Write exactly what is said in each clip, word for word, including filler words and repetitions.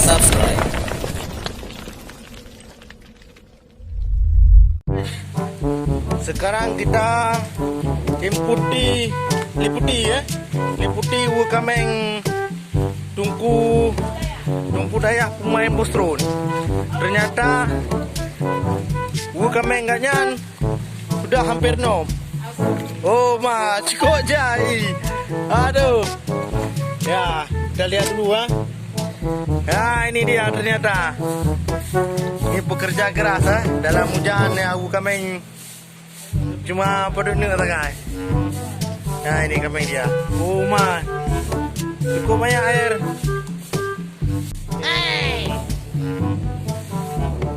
subscribe. Sekarang kita liputi, liputi ya, liputi Wu Kameng Tungku, Tungku Dayah pemain bosron. Ternyata Wu Kameng gak nyan sudah hampir nom. Oh ma, cukup jai. Aduh. Ya, kita lihat dulu ah. Ya, ini dia ternyata. Ini pekerja keras ah. Dalam hujan ya, Wu Kameng cuma padub neuk sagai. Ya, ini Kameng dia. Oh ma. Cukup banyak air.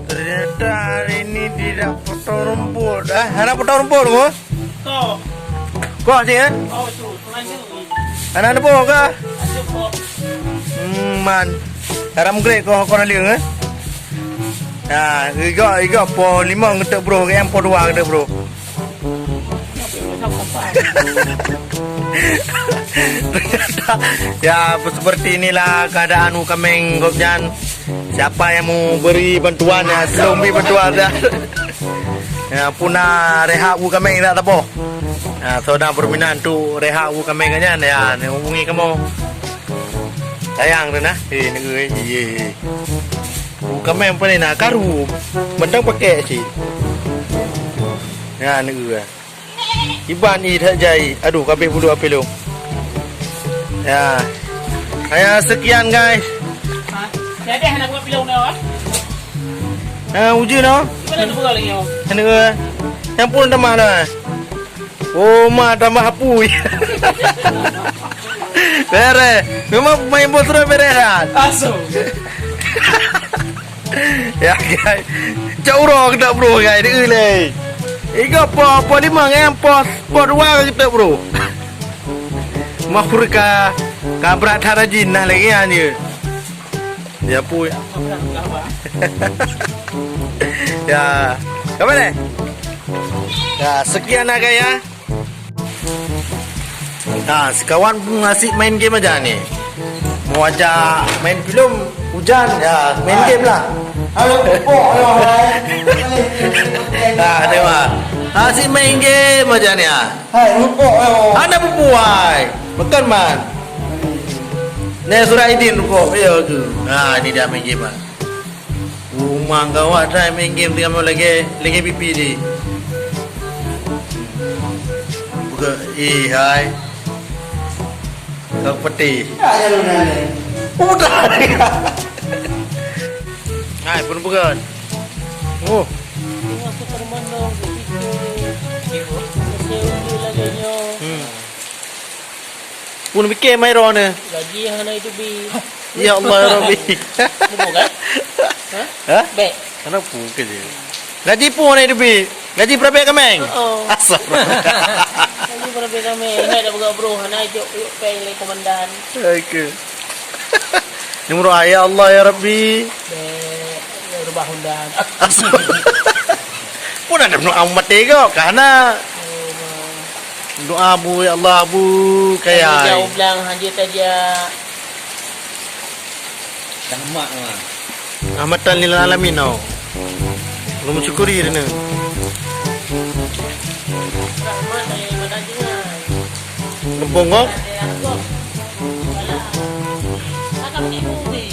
Ternyata hari ini tidak potong rumput. Ah, hana potong rumput ko? Ko. Ko sih eh? Hana neupok ka? Hmm, man. Haram grade ko, ko naleueng eh? Nah, iga iga po lima ngetek bro, yang po dua ngetek bro. Ya, seperti inilah keadaan Wu Kameng gobnyan. Siapa yang mau beri bantuan ya, tolong beri bantuan ya. Ya, puna rehab Wu Kameng tak tapoh. Ya, saudara berminat untuk rehab Wu Kameng kan ya, ni hubungi kamu. Sayang tu nah. Eh, ni eh, eh. Wu Kameng apa ni nak karu. Mentang pakai cik. Ya, ni eh. Iban i that jai. Aduh, kabeh bulu apelong. Ya. Hanya sekian guys. Ha? Jadi hana buat pilong dah, ah? Ah, uji no. Mana tu lagi oh? Hana. Yang pun tambah dah. Oh, ma tambah apui. Bere. Memang main bosron bere kan? Asu. Ya, guys. Cak uroe kita bro, guys. Dia le. Iga po, po lima ngan po, po dua kita bro. Mahur ka, ka brat hana jin nah lagi ya ni. Ya pui. Ya. Apa ni? Ya, sekian lah guys ya. Nah, sikawan pun asyik main game aja ni. Mau ajak main film hujan, ya main game lah. Halo, kok, halo, hai. Nah, dia mah. Asyik main game aja ni ah. Hai, rupok, halo. Ada bubuai. Bukan man. Ni surat idin rupok, ya tu. Nah, ini dia main game ah. Uma gawat dah main game dengan lagi lagi pipi di. Buka eh hai. Kau peti. Ada lu nani. Udah. Hai pun bukan. Oh. Tengok tu permandang begitu. Masih unjuk lagi nyo. Hmm. Pun mikir mai roh ni. Gaji hana itu bi. Ya Allah ya Rabbi. Lupa kan? Ha? Ha? Bek. Kenapa ke dia? Gaji pun hana itu bi. Gaji berapa kameng? Oh. Asal. Gaji berapa kameng? Ingat dah buka bro, hana jok yuk peng le komandan. Oke. Nomor ya Allah ya Rabbi. Bek. Ya rubah undan. Asal. Pun ada menu amat tega karena Oh, ma. Doa bu ya Allah bu kaya. Jauh blang hanya saja. Rahmat ma. Rahmatan lil alamin tau. Belum syukuri dia ni. Rahmat dari mana dia? Gempung kau? Dari aku. Alah. Akan menipu ni.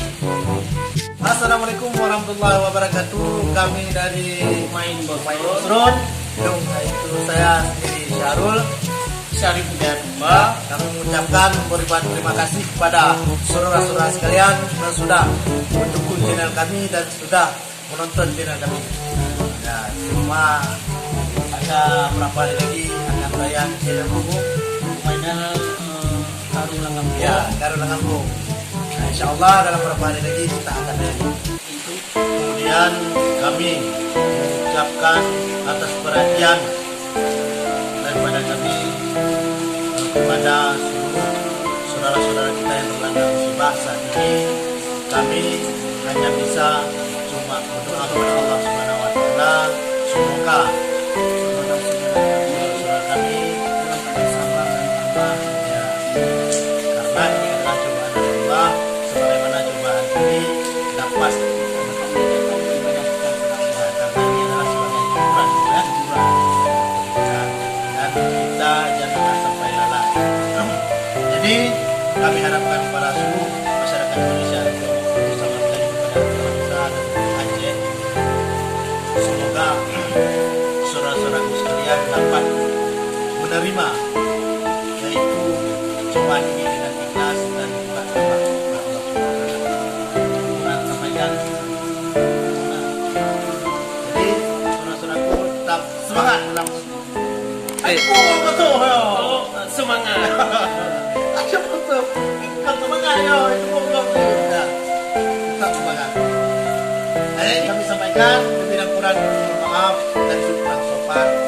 Assalamualaikum warahmatullahi wabarakatuh. Kami dari Main Bosron. Main Bosron. Yang itu saya sendiri Syahrul. Syarif Hidayatullah. Kami mengucapkan beriban terima kasih kepada saudara-saudara sekalian yang sudah mendukung channel kami dan sudah menonton channel kami. Ya, cuma ada berapa hari lagi akan tayang channel buku. Final eh, Karu Langgang. Ya, Karu Langgang. Nah, insya Allah dalam beberapa hari lagi kita akan tayang. Kemudian kami mengucapkan atas perhatian daripada kami kepada seluruh saudara-saudara kita yang terlanda musibah saat ini. Kami hanya bisa cuma berdoa kepada Allah Subhanahu wa taala, semoga saudara-saudara kami dalam keadaan sabar dan tabah, ya. Karena ini adalah cobaan dari Allah, sebagaimana cobaan kami Jadi, kami harapkan kepada seluruh masyarakat Indonesia untuk bersama sekali kepada bangsa dan Aceh. Semoga saudara-saudaraku sekalian dapat menerima, yaitu cobaan ini dengan ikhlas dan bukan karena Allah Subhanahu wa Taala. Kurang sampaikan. Jadi, saudara-saudaraku tetap semangat dalam Eh. Oh, betul, ya. Oh, semangat. Ayo, betul. Bukan semangat, ya. Itu bukan, bukan. Ya. Tetap semangat. Baik, kami sampaikan lebih dan kurang, mohon maaf dari sudut kurang sopan.